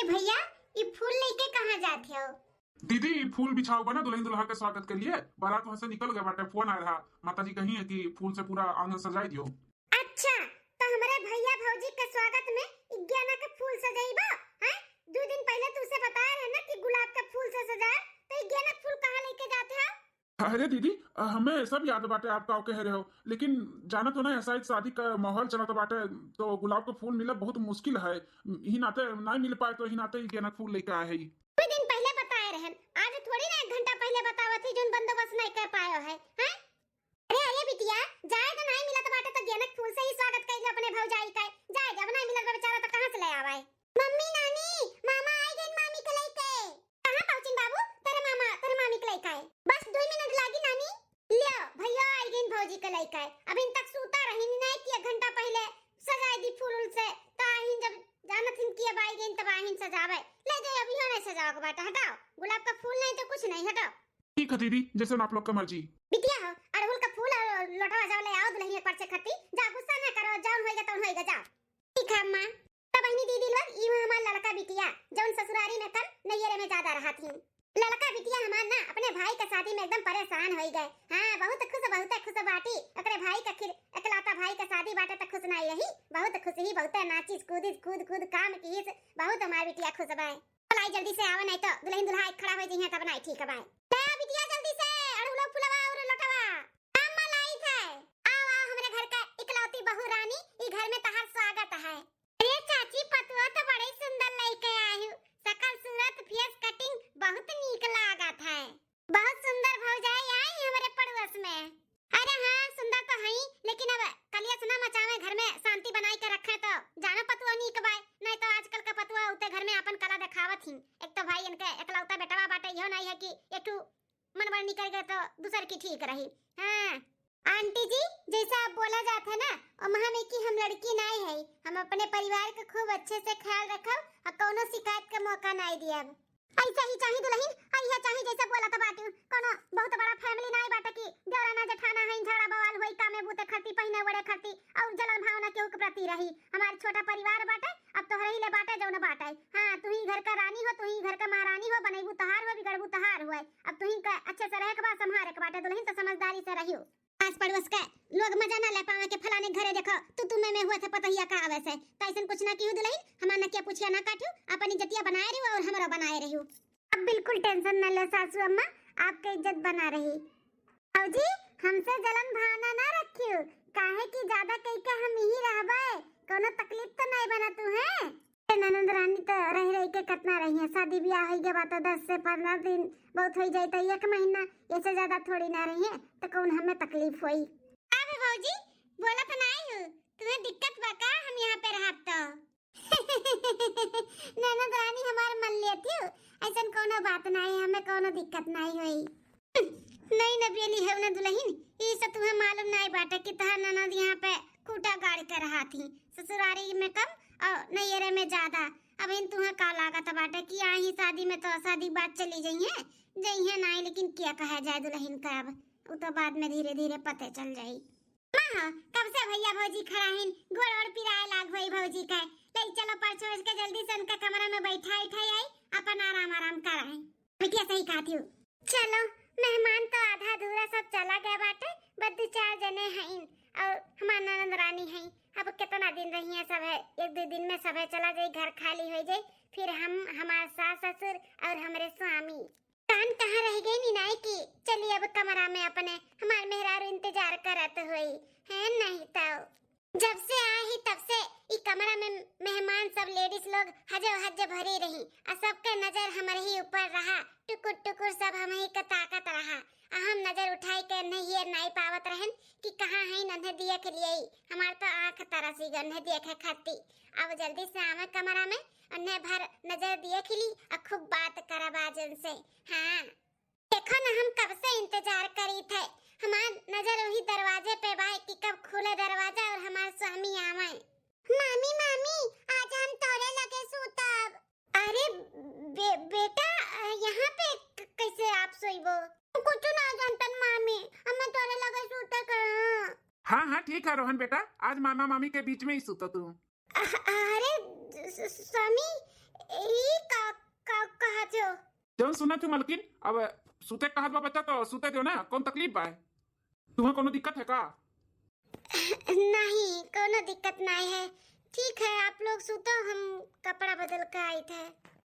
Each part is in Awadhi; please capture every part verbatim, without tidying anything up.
भैया, ई फूल लेके कहाँ जात हो? दीदी, ई फूल बिछाओ बा ना दुल्हन दुल्हा के स्वागत के लिए। बारात वहाँ से निकल गए बाटे, फोन आए रहा, माता जी कही है कि फूल से पूरा आंगन सजाई दियो। अच्छा, तो हमरे भैया भौजी के स्वागत में ई गेना के फूल सजाइबा, हैं? दो दिन पहले तू से बताए रहे ना कि गुलाब के फूल से सजाए, तो ई गेना के फूल कहाँ लेके जात हो? अरे दीदी, अ, हमें सब याद बाटे आप का कह रहे हो, लेकिन जानत हो ना, ऐसा एक शादी का माहौल चलत बाटे, तो गुलाब का फूल मिलब बहुत मुश्किल है। इही नाते नहीं मिल पाए, तो इही नाते ई गेना के फूल लेके आए है। दो दिन पहले बताए रहन, आज थोड़ी ना एक घंटा पहले बतावत ही, जोन बंदोबस्त नहीं कर पायो है, हैं? अरे, अरे बिटिया, जाए तो नहीं मिलत बाटे, तो गेना के फूल से ही स्वागत कर ले अपने भौजाई का। जाए, जब नहीं मिलत बा बेचारा, तो कहाँ से ले आवे? मम्मी, नानी, मामा आई गइन मामी के लेके। कहाँ पहुँचिन बाबू? तेरे मामा, तेरे मामी के लइका है। बस दो मिनट लागी नानी। लियो, भैया आई गइन भौजी के लइका है। अभी तक सूता रही, नहीं कि एक घंटा पहले सजाए दी फूल उल से। तो आहिन जब जानत हिन कि अब आई गइन, तब आहिन सजावे। ले जाओ, अभी नहीं सजाओ के बाटे, हटाओ। गुलाब का फूल नहीं तो कुछ नहीं, हटाओ। ठीक है दीदी, जैसे आप लोग का मर्जी। बिटिया हो, अड़हुल का फूल और लोटवा जाओ ले आओ दुल्हनिया के परछे खाती। जा, गुस्सा ना करो, जौन होइगा तौन होइगा, जाओ। ठीक है अम्मा। तो बहिनी दीदी लोग, ई हमार लड़का बिटिया, जौन ससुरारी में कम, नैहरे में ज्यादा रहत ही। लड़का बिटिया हमार ना अपने भाई के शादी में एकदम परेशान होई गए। हाँ, बहुत खुश, बहुत खुश बाटी। ओकरे भाई का खिल-, एकलौता भाई का शादी बाटे तो खुश नहीं रही, बहुत खुश ही, बहुत नाचिस, कूदिस, कूद, कूद काम कीस, बहुत हमार बिटिया खुश बाए। लाई जल्दी से आवा, नहीं तो दुल्हन दुल्हा एक खड़ा हो जइहें, तब नहीं ठीक बाए। ले आ बिटिया जल्दी से, अड़हुलो फुलवा और लोटवा। अम्मा लाई थे। आओ, आओ, हमरे घर का इकलौती बहू रानी, ई घर में तहार स्वागत है। अरे चाची, पतुआ तो बड़े सुंदर लइके आयु, सकल सूरत, फेस कटिंग बहुत नीक लागत है। बहुत सुंदर भौजाई आई हमरे पड़ोस में। अरे हाँ, सुंदर तो हई, लेकिन अब कलिया सुना मचावे, घर में शांति बनाई के रखे तो जानो पतुआ नीक बाय, नहीं तो आजकल का पतुआ उते घर में अपन कला दिखावत ही। एक तो भाई इनके एकलौता बेटवा बाटे, इहो नहीं है कि एक ठू मन बड़ निकल गए तो दूसर की ठीक रही। हाँ। आंटी जी, जैसा आप बोला जात है ना, ओमहा में कि हम लड़की नाई है, हम अपने परिवार के खूब अच्छे से ख्याल रखब और कौनो शिकायत का मौका नाई दियब। ऐसा ही चाही दुल्हन, और यह चाही जैसे बोला तो बाटू, कोनो बहुत बड़ा फैमिली नाई बाटे कि देवराना जेठाना है, झगड़ा बवाल होई, कामे बूते खरती, पहिने ओढ़े खरती, और जलन भावना केहू के प्रति रही। हमार छोटा परिवार बाटे, अब तोहरे ही ले बाटे जौन बाटे। हाँ, तू ही घर का रानी हो, तू ही घर का महारानी हो, बनैबू तहार हो, बिगड़बू तहार हो। अब तू ही का अच्छे से रहे के बा, संभारे के बाटे दुल्हन, तो समझदारी से रहियो। आस पड़ोस के लोग मजा ना ले पावे कि फलाने घरे देखो, तू तू मैं मैं हुआ था पतोहिया का आवे से। तो ऐसन कुछ ना किहू दुल्हन, हमार नकिया पुछिया ना काटियो, अपन इज्जतिया बनाए रहियो और हमरो बनाए रहियो। अब बिल्कुल टेंशन न लो सासू अम्मा, आपके इज्जत बना रही। भौजी, हमसे जलन भावना ना रखियो, काहे कि ज्यादा कह के हम यही रहबे, कोनो तकलीफ तो नहीं बना तू है। ए ननद रानी तो रह रही के कितना रही है, शादी ब्याह होई के बाद तो दस से पन्द्रह दिन बहुत होई जाई, तो एक महीना, ऐसे ज्यादा थोड़ी ना रही है, तो कौन हमें तकलीफ होई। अबे भौजी, बोलत नाई हो, तुम्हें दिक्कत बा का हम यहाँ पे रहब तो? ननद रानी हमार मन लेती हो, ऐसन कोनो बात नाई, हमें कोनो दिक्कत नाई होई। नहीं न बेली है न दुल्हन, ई से तुम्हें मालूम नाई बाटे कि तहार ननद यहाँ पे खूटा गाड़ के रहा थी, ससुरारी में कम और नैहरे में ज्यादा। अब इन तुम्हें का लागत बाटे कि आही शादी में तो शादी बात चली जइहे, जइहे नाई, लेकिन क्या कहा जाए दुल्हन का, अब उ तो बाद में धीरे धीरे पते चल जाई। माँ, कब से भैया भौजी खड़ा हैं, गोड़ ओड़ पिराए लाग होई भौजी का। ले चलो परछोस के जल्दी से उनका कमरा में बैठा उठाई आई, अपन आराम आराम कराए। बिटिया सही कहती हूँ। चलो, मेहमान तो आधा अधूरा सब चला गया बाटे, बस दो चार जने हैं और हमार ननद रानी हैं। अब कितना दिन रही है सब है, एक दो दिन में सब है चला जाई, घर खाली हो जाई, फिर हम, हमार सास ससुर और हमरे स्वामी। कान कहाँ रह गई निनाई की? चली अब कमरा में अपने, हमार मेहरारू इंतजार करत होई, है नहीं तो। जब से आए ही तब से ई कमरा में मेहमान सब लेडीज लोग हजो हज भरी रही, आ सबके नजर हमरे ही ऊपर रहा, टुकुर टुकुर सब हम ही के ताकत रहा। आ हम नजर उठाई के नहीं ये नाई पावत रहन कि कहाँ है नन्हे दिए के लिए ही। हमार तो आँख तरसी गन्हे दिए के खाती। अब जल्दी से आवे कमरा में, अन्हे भर नजर दिए खिली आ खूब बात करब आज इनसे। हाँ। देखो ना, हम कब से इंतजार करी थे, हमार नजर वही दरवाजे पे बा कि कब खुले दरवाजा और हमार स्वामी आवे। मामी, मामी, आज हम तोरे लगे सूतब। अरे बे-, बेटा, यहाँ पे क-, कैसे आप सोइबो? कुछ ना जानतन मामी, हमें तोरे लगे सूते के। हाँ, हाँ, ठीक है रोहन बेटा, आज मामा मामी के बीच में ही सूतो तू। अ-, अरे स-, स-, स्वामी, ई सुना थी मलकिन, अब सुते कहत बा बच्चा तो सुते दो ना, कौन तकलीफ बा? तुम्हें कोनो दिक्कत है का? नहीं, कोनो दिक्कत नहीं है। ठीक है, आप लोग सुतो, हम कपड़ा बदल के आई थे।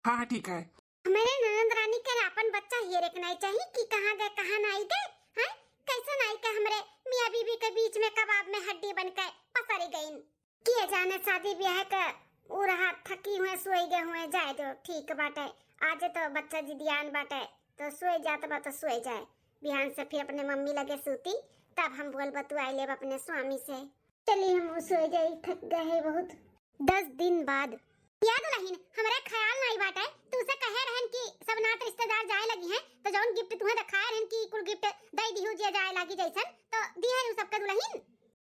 हाँ हाँ, ठीक है। हमरे ननद रानी के आपन बच्चा हेरे के नहीं चाहिए कि कहाँ गए, कहाँ नहीं गए, हैं? कैसे नहीं के हमरे मियाँ बीबी के बीच में कबाब में हड्डी बन के पसरी गईन। किए जाने शादी ब्याह के उ रहा, थकी हुए, सोई गए हुए, जाए दो, ठीक बाटे। आज तो बच्चा जिदियान बाटे, तो सोए जात बा तो सोए जाए, बिहान से फिर अपने मम्मी लगे सूती, तब हम बोल बतुआई लेब अपने स्वामी से। चली हम सोए जाई, थक गए है बहुत। दस दिन बाद। याद दुलहिन, हमरे ख्याल नाई बाटे, तू से कहे रहन कि सब नात रिश्तेदार जाए लगी हैं, तो जौन गिफ्ट तुहे दिखाए रहन कि कुल गिफ्ट दे दिहु जे जाए लागी जैसन, तो दिहे रहू सबके दुलहिन।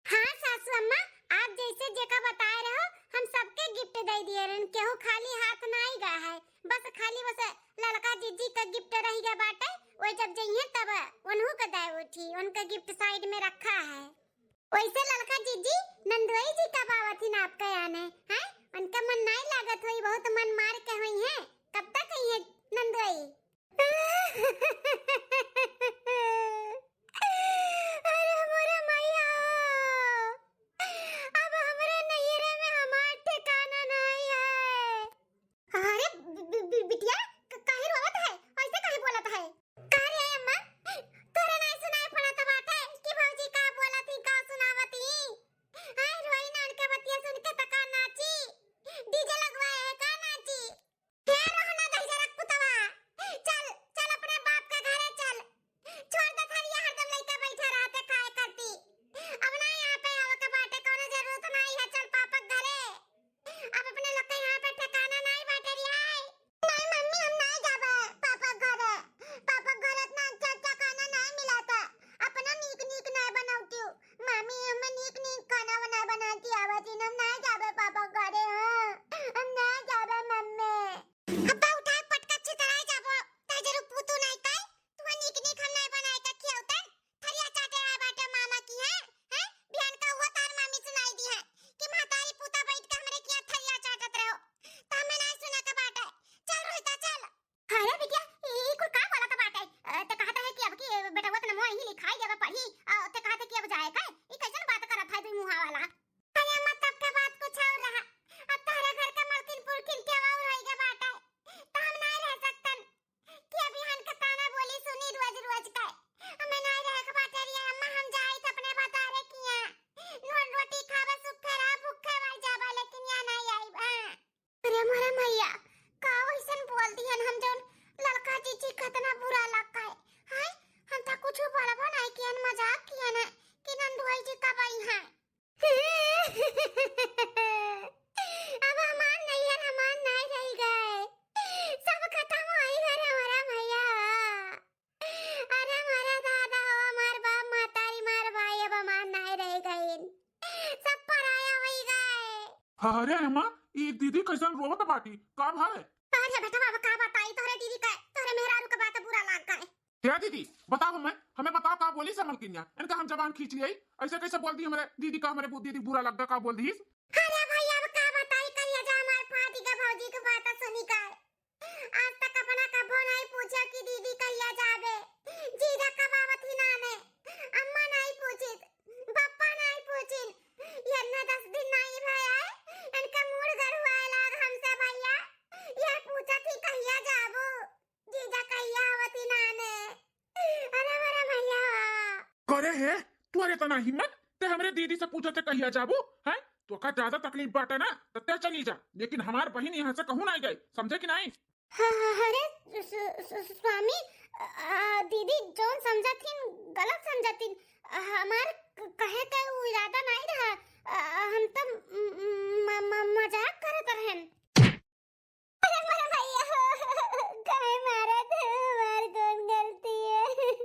हाँ सासू अम्मा, आप जैसे जेका बताए रहो, हम सबके गिफ्ट दे दिए रहन, केहू खाली हाथ नाई गए है, बस खाली बस ललका जीजी का गिफ्ट रह गया बाटे, वो जब जइहे तब उन्हू का दे उठी, उनका गिफ्ट साइड में रखा है। वैसे ललका जीजी, नंदोई जी कब आवत हिन आपका याने, हैं? उनका मन नाई लागत होई, बहुत मन मार के होई हैं। कब तक आई है नंदोई? अरे मोरे मैया, अब हमरे नैहरे में हमार ठिकाना नाई है। अरे बि-, बि-, बि-, बिटिया, क-, काहे रोवत है? ऐसे काहे बोलत है? का रे अम्मा, तोरे नाई सुनाई पड़त बाटे कि भौजी का बोलत ही, का सुनावत ही? आय रोई नान के बतिया सुन के तका नाची। डीजे लगवाए है का नाची? हे रोहना दहिजरक पुतवा, चल, चल अपने बाप के घरे चल। छोड़ दे थरिया, हरदम लइका बैठा रहते खाए करती। अब ना यहाँ पे आवे के बाटे, कोनो जरूरत नाई है, चल पापा के घरे। अब अपने लोग के यहाँ पे ठिकाना नाई बाटे रे। आय। नाई मम्मी, हम नाई जाबे पापा के घरे। पापा के घरे इतना अच्छा अच्छा खाना नाई मिलता। अपना नीक नीक नाई बनावती हूँ। मामी, हमें नीक नीक खाना बनाए बनाए के आवत ही, हम नाई जाबे पापा के घरे। हाँ, हम नाई जाबे मम्मी। अब्बा उठाए पटका छितराए जाबो, ताई जरूर पूतू नाई काई, तू नीक नीक हम नाई बनाए के खियाउतन, थरिया चाटे आए बाटे मामा की, हैं? हैं? बिहान का हुआ तार मामी सुनाई दी है कि महतारी पूता बैठ के हमरे किया थरिया चाटत रहो, तो हमें नाई सुने के बाटे। चल रोहिता चल। अरे बिटिया, ई कुल का बोलत बाटे? अ, ते कहत है कि अब की बेटवा त नमो यहीं लिखाई देवा पढ़ी, अ, ते कहत है कि अब जाए का? ई कैसन बात करत है दुई मुहा वाला? अरे अम्मा, तब के बात कुछ और रहा। अब तहरे घर के मलकिन पुलकिन के और होई गे बाटे, त हम नाई रह सकतन कि अभी हन के ताना बोली सुनी रोज रोज के। हमें नाई रहे के बाटे रे अम्मा, हम जाई त अपने भतारे किया। नून रोटी खावे, सुखे रहा, भूखे मर जाबा, लेकिन यहाँ नाई आईबा। अरे मोरे मैया, का वैसन बोल दिहन हम जौन ललका जीजी का इतना बुरा लग गए? हाय, हम तो कुछ बोलबो नहीं किहन, मजाक किहन है कि नंदुआई जी कब आई हैं। अब हमार नैहर हमार नाई रह गए, सब खत्म होई घर हमारा भैया। अरे मोरे दादा हो, हमार बाप महतारी, हमार भाई अब हमार नाई रह गइन, सब पराया होई गए। अरे अम्मा, ई दीदी कैसन रोवत बाटी, का भय? अरे बेटवा, अब का बताई तोहरे दीदी का, तोहरे मेहरारू का बात बुरा लाग गए। क्या दीदी, बताओ हमें, हमें बताओ का बोली से मलकिनिया, इनका हम जबान खींच लिया, ऐसे कैसे बोल दी हमारे दीदी का, हमारे बु-, दीदी बुरा लग गया, का बोल दी? अरे भाई, अब का बताई, करिया जा हमार फाटी का भौजी के बात सुनी का। आज तक अपना कभो नाई पूछा कि दीदी कहिया जाबे, जीजा कब आवत ही नाने, अम्मा नाई पूछित, पप्पा नाई पूछिन, ये इतना दस दिन नाई भया है, इनका मूड गड़ुआए लाग हमसे भैया, ये पूछत ही कहिया जाबो, जीजा कहिया आवत ही नाने। अरे मोरे भैया। करे है, तोरे इतना हिम्मत, ते हमरे दीदी से पूछत है कहिया जाबो, हैं? तोका ज्यादा तकलीफ बाटे ना, तो ते चली जा, लेकिन हमार बहिन यहाँ से कहूँ नाई गए, समझे कि नाई? हाँ, हाँ, अरे, स-, स-, स-, स्वामी, आ, दीदी जौन समझत हिन, गलत समझत हिन। हमार क-, कहे के उ इरादा नाई रहा। आ, हम तो म-, म-, म-, मजाक करत रहन। अरे मोरे भैया, काहे मारत हो? हमार कौन गलती है?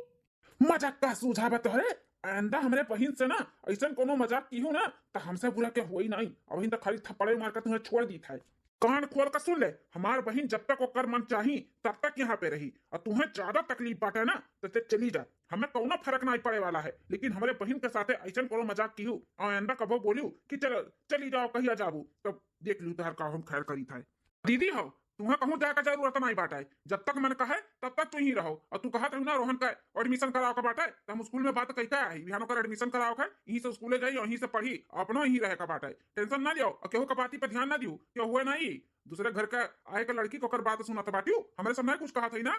मजाक का सूझा बा तोहरे? आइंदा हमरे बहिन से ना ऐसन कोनो मजाक किहू ना, त हमसे बुरा के होई नाई। अबहिन त खाली थप्पड़े मार के तुम्हें छोड़ दीत है। कान खोल के सुन ले, हमार बहिन जब तक ओकर मन चाही, तब तक यहाँ पे रही। और तुम्हें ज्यादा तकलीफ बाटे ना, तो ते चली जा, हमें कौनो फर्क नाई पड़े वाला है। लेकिन हमरे बहिन के साथे ऐसन कोनो मजाक किहू, और आइंदा कबो बोलू कि चल, चली जाओ, कहिया जाबू, तब देख लू तोहर का हम खैर करी था। दीदी हो, तुहें कहूँ जाए का जरूरत नहीं बाटे, जब तक मन कहे तब तक तू यहीं रहो। और तू कहत रही ना रोहन का admission करावे का बाटे, तो हम स्कूल में बात कही के आई, बिहान ओकर admission करावे के, यहीं से स्कूले जाई और यहीं से पढ़ी, अपनो यहीं रहे का बाटे। Tension ना लियो और केहू का बाती पे ध्यान ना दियो, केहू हुए नहीं। दूसरे घर के आए के लड़की को ओकर बात सुनत बाटियो, हमरे सब नहीं कुछ कहत है ना।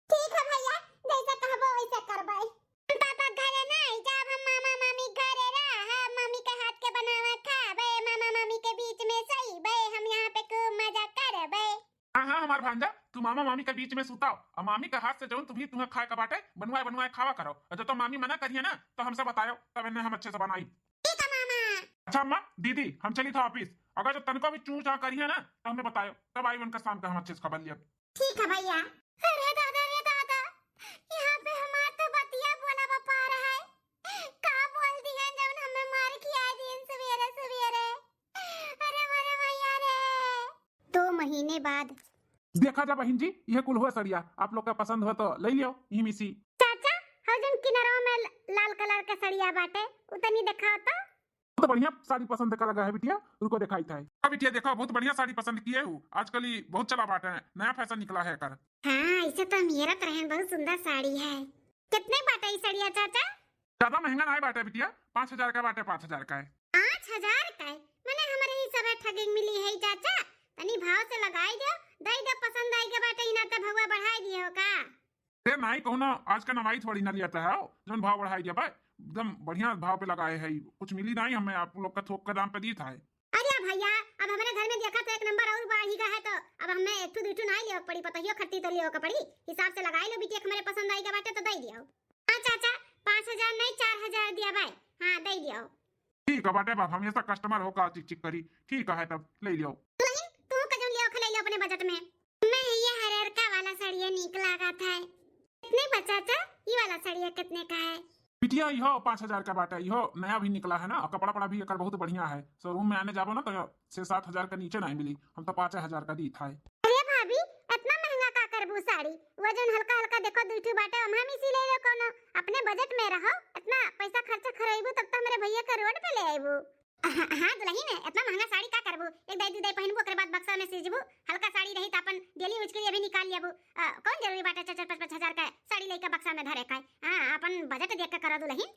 ठीक है भैया, जैसा कहबो वैसे करबै। हम पापा घरे नहीं जाब, हम मामा मामी घरे रहब, मामी के हाथ के बनावा खाबे, मामा मामी के बीच में सोइबे, हम यहाँ पे खूब मजा करबे। हाँ हाँ हमार भांजा, तू मामा मामी के बीच में सुताओ और मामी के हाथ से जौन तू भी तुम्हें खाए का बाटे बनवाए बनवाए खावा करो, और जब तो मामी मना करिए ना तो हमसे बतायो, तब इन्हें हम अच्छे से बनाई। ठीक है मामा। अच्छा अम्मा, दीदी, हम चली था office, अगर जब तनको भी चूं चां करिए ना तो हमें बतायो, तब आई उनका शाम का हम अच्छे से खबर लिया। ठीक है भैया। अरे दादा रे दादा, यहाँ पे हमार तो बतिया बोला बपार है। का बोल दिया जौन हमें मार खिया दिन सवेरे सवेरे। अरे मरे भैया रे। दो महीने बाद। देखा जा बहिन जी, यह कुल हुआ सड़िया, आप लोग का पसंद हो तो ले लियो, यही मिसी। चाचा, हो जौन किनरवा में ल-, लाल colour के सड़िया बाटे, उतनी दिखाओ तो। बहुत बढ़िया साड़ी पसंद कर लगा है बिटिया, रुको दिखाई था। हाँ बिटिया देखो, बहुत बढ़िया साड़ी पसंद किए हो, आजकल ये बहुत चला बाटे है, नया fashion निकला है कर। हाँ, इसे तो हम हेरत रहन, बहुत सुंदर साड़ी है। कितने बाटे ई सड़िया चाचा? ज्यादा महंगा नहीं बाटे बिटिया, पाँच हजार का बाटे, पाँच हजार का है। पाँच हजार का है? मने हमरे ही सब ठगे मिली है चाचा, तनी भाव से लगाई दो, दई दो, पसंद आई के बाटे, इना तो भौवा बढ़ाई दियो का? ए नाई, कौनो आज का नवाई थोड़ी ना लिया था, जौन भाव बढ़ाई दिया भाई, एकदम बढ़िया भाव पे लगाए है, कुछ मिली नहीं हमें, आप लोग का थोक का दाम पे दी था। अरे भैया, अब हमरे घर में देखा तो एक नंबर और बढ़ी गया है, तो अब हमें एक ठू दू ठू नाई लियो पड़ी, पतहियो खट्टी तो लियो का पड़ी, हिसाब से लगाई लो बिटिया, हमारे पसंद आई के बाटे तो दे दियो। हाँ चाचा, पाँच हजार नहीं, चार हजार दिया भाई, हाँ दे दियो। ठीक है बाटे बाप, हमेशा customer हो का चिक चिक करी। ठीक है तब ले लियो। दुल्हन, तू का जौन लियो खा ले लियो अपने budget में। मैं ये हरेरका वाला साड़िया नीक लागत है। कितने बा चाचा? ये वाला साड़िया कितने का है? बिटिया इहो पाँच हजार का बाटे, इहो नया भी निकला है ना, और कपड़ा पड़ा भी एकर बहुत बढ़िया है। Showroom में आने जाबो ना तो छह सात हजार का नीचे नहीं मिली, हम तो पाँच हजार का दी था। अरे भाभी, इतना महंगा का करबू साड़ी? वो जौन हल्का हल्का देखो दुई ठू बाटे, हम ही सी ले लो कौनो, अपने budget में रहो। इतना पैसा खर्चा करैबू तब तो हमरे भैया का road पे ले आइबू। हाँ, हाँ दुल्हन, इतना महंगा साड़ी का करबू? एक दाई दू दाई पहनबू, ओकरे बाद बक्सा में सीजबू। हल्का साड़ी रही तो अपन daily use के लिए भी निकाल लेबू। अ, कौन जरूरी बाटे चार चार पाँच पाँच हजार का साड़ी लेके बक्सा में धरे का? हाँ, अपन budget देख के करो दुल्हन।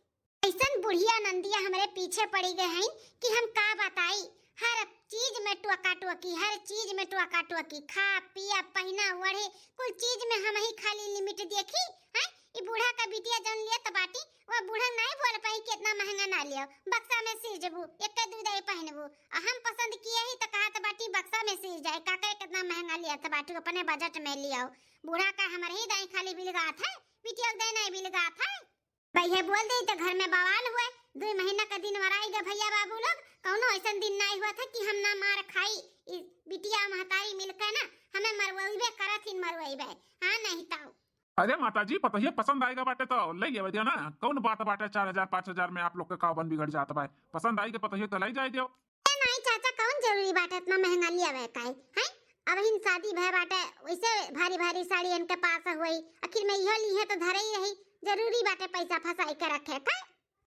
ऐसन बुढ़िया नंदिया हमरे पीछे पड़ी गए हैं कि हम का बताई, हर चीज में टोका टोकी, हर चीज में टोका टोकी, खा पिया पहिना ओढ़े, कुल चीज में हम ही खाली limit देखी हैं। ई बूढ़ा का बिटिया जौन लियत बाटी, वो बूढ़ा नहीं बोल पाई कि इतना महंगा ना लियो, बक्सा में सीजबू, एक दू दाई पहनबू। आ हम पसंद किए ही तो कहत बाटी बक्सा में सीज जाए, का करे कितना महंगा लियत बाटी, अपने budget में लियो। बूढ़ा का हमरे ही दाई खाली बिलगात है, बिटिया के दाई नहीं बिलगात है। भाई ये बोल दे तो घर में बवाल हुए, दो महीना का दिन मराई गए भैया बाबू लोग, कौनो ऐसन दिन नहीं हुआ था कि हम ना मार खाई। ई बिटिया महतारी मिलके ना हमें मरवइबे करत ही मरवइबे, हाँ नहीं ताऊ। अरे माता जी, पतोहिया पसंद आएगा बाटे तो ले लेवे दियो ना, कौन बात बाटे, चार हजार पाँच हजार में आप लोग के कावन बिगड़ जात बा, पसंद आई के पतोहिया तो ले जाए दियो। ए नाई चाचा, कौन जरूरी बाटे इतना महंगा लियावे का है, हैं? अब हिन शादी भय बाटे, वैसे भारी भारी साड़ी इनके पास हुई, आखिर में इहो लीहे तो धरे ही रही, जरूरी बाटे पैसा फंसाई के रखे का?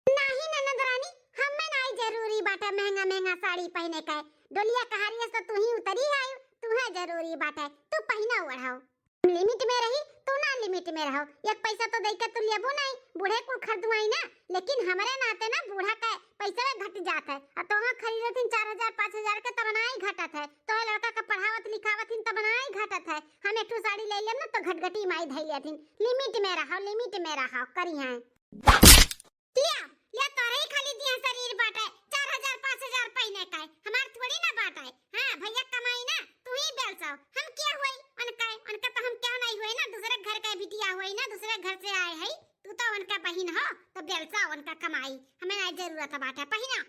नाही ननद रानी, हमें नाही जरूरी बाटे महंगा महंगा साड़ी पहने के। डोलिया कहारियस तो तू ही उतरी आयु, तू है जरूरी बाटे, तू पहिना ओढ़ाओ। Limit में रही, तू ना limit में रहो। एक पैसा तो दे के तू लेबो नहीं, बूढ़े कुल खरीदवाई ना, लेकिन हमरे नाते ना बूढ़ा के पैसा में घट जात है। आ तोहा खरीदत हिन चार हजार पाँच हजार के तब नाही घटत है, तोहे लड़का के पढ़ावत लिखावत हिन तब नाही घटत है। हम एक ठो साड़ी ले लेब ना तो घटघटी माई धई लेत हिन। Limit में रहो, limit में रहो, करी हैं। लिया, लिया, तोरे ही खाली दिया शरीर बाटे, चार हजार, पाँच हजार पहिने का है, हमार थोड़ी ना बाटे। हाँ, भैया कमाई ना, तू ही बेलसाओ, हम क्या हुई उनका, उनका तो हम क्या नहीं हुई ना, दूसरे घर का बिटिया हुई ना, दूसरे घर से आए है, तू तो उनका बहिन हो, तो बेलसाओ उनका कमाई, हमें नहीं जरूरत बाटे, पहिना।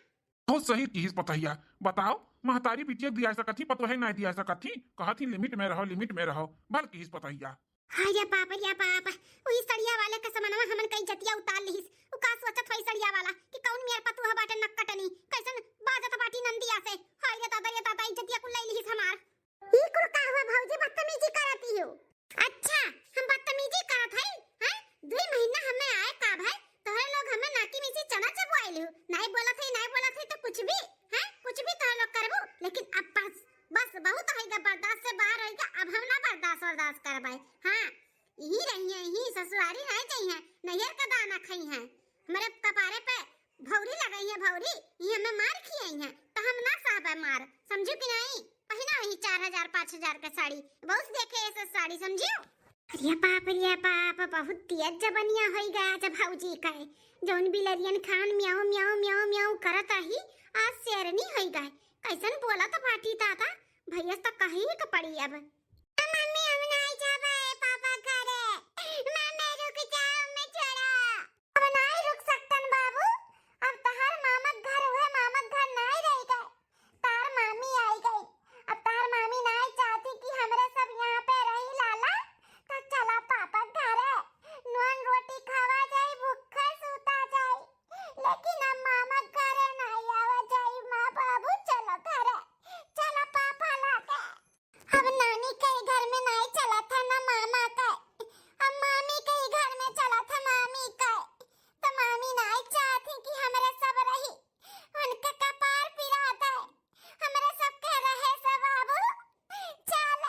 बहुत सही किहिस पतोहिया, बताओ, महतारी बिटिया दिया सकत ही, पतोहे नहीं दिया सकत ही, कहत ही limit में रहो, limit में रहो, भल किहिस पतोहिया। हाय रे बाप, रे बाप, वही सड़िया वाले के समनवा हमन कई जतिया उतार लिहिस। उ का सोचत होई सड़िया वाला कि कौन मेर पतुहा बाटे नक्कटनी, कैसन बाजत बाटी नंदिया से। हाय रे दादा, रे दादा, इज्जतिया कुल ले लिहिस हमार। ई कुल का हुआ भौजी, बदतमीजी करत ही हो? अच्छा, हम बदतमीजी करत हई, हैं? दुई महीना हमें आए का भाई, तोहरे लोग हमें नाकी में से चना चबवाइल हो। नहीं बोलत है, नहीं बोलत है तो कुछ भी, हैं? कुछ भी तोहरे लोग करबू, लेकिन अब बस, बस बहुत होइगा, बर्दाश्त से बाहर होइगा, बर्दाश्त करबै। हाँ, यही रहिहैं, यही ससुरारी नाहीं जइहैं, नैहर का दाना खइहैं। हमरे कपारे पे भौरी लगइहैं, भौरी, ई हमें मार खियइहैं, त हम ना सहबै मार, समझिउ कि नाहीं? पहिना वही चार हजार, पाँच हजार का साड़ी, बहुत देखे ऐसे साड़ी, समझिउ? अरे बाप रे बाप, बहुत तेज जबनिया होइ गया जब भौजी का है। जौन बिलरियन खान म्याऊ, म्याऊ, म्याऊ, म्याऊ करत रही, आज शेरनी होइ गए। कैसन बोलत बाटी दादा, भैया से तो कहे ही के पड़ी अब। मम्मी, हम नाहीं जाबे पापा घरे। मम्मी, रुक जाओ, हमें छोड़ा। अब नाहीं रुक सकतन बाबू, अब तहार मामा के घर, उहे मामा के घर नाहीं रहि गए। तार मामी आई गई। अब तार मामी नाहीं चाहती कि हमरे सब यहाँ पे रही लाला, तो चला पापा के घरे। नून रोटी खावा जाई, भूखे सूता जाई, लेकिन अब मामा के घरे नाहीं आवा जाई। माँ बाबू चलो घरे, चलो पापा लागे। अब नानी के घर में नाहीं चलत है ना मामा के, अब मामी के ही घर में चलत है मामी के। तो मामी नाहीं चाहती कि हमरे सब रही, उनका कपार पिरात है, हमरे सब के रहे सब बाबू। चल,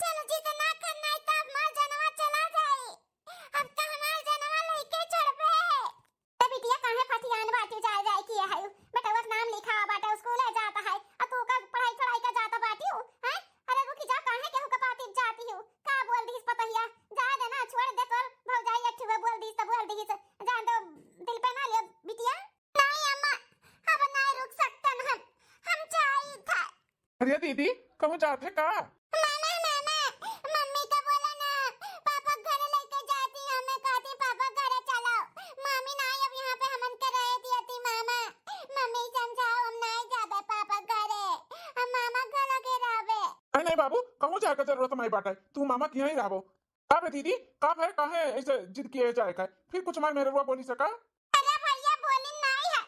चल जितना करना है तो हमार जनवा चला जाई, अब तो हमार जनवा लइके छोड़बे। ए बिटिया, काहे फटियान बाटी जाए जाए किए है? बेटवा के नाम लिखा बाटे, स्कूल है जाता है, आ तू का पढ़ाई छोड़ाई का जाता बाटी हूँ, हैं? अरे रुकी जा, काहे केहू के पाती जाती हूँ? का बोल दीस पतहिया? जा दे ना, छोड़ दे, तोर भौजाई एक ठुए बोल दीस तो बोल दीस, जान दो, दिल पे ना लियो बिटिया। नहीं अम्मा, अब नहीं रुक सकतन हम, हम जाई था। अरे दीदी, कहूँ जात है का? मामा, मामा, मम्मी का बोला ना, पापा घर लेके जाती, हमें कहती पापा घर चलो। मामी ना अब यहाँ पे हमन के रहे दियती मामा। मम्मी समझाओ, हम नहीं जाबे पापा घरे, हम मामा घर के रहबे। अरे नहीं बाबू, कहूँ जाए का जरूरत नहीं बाटे, तू मामा के यहाँ ही रहबो। का बे दीदी, का भय, काहे ऐसे जिद किए जाए का? फिर कुछ मार मेहररुआ बोली सका? अरे भैया बोली नहीं है,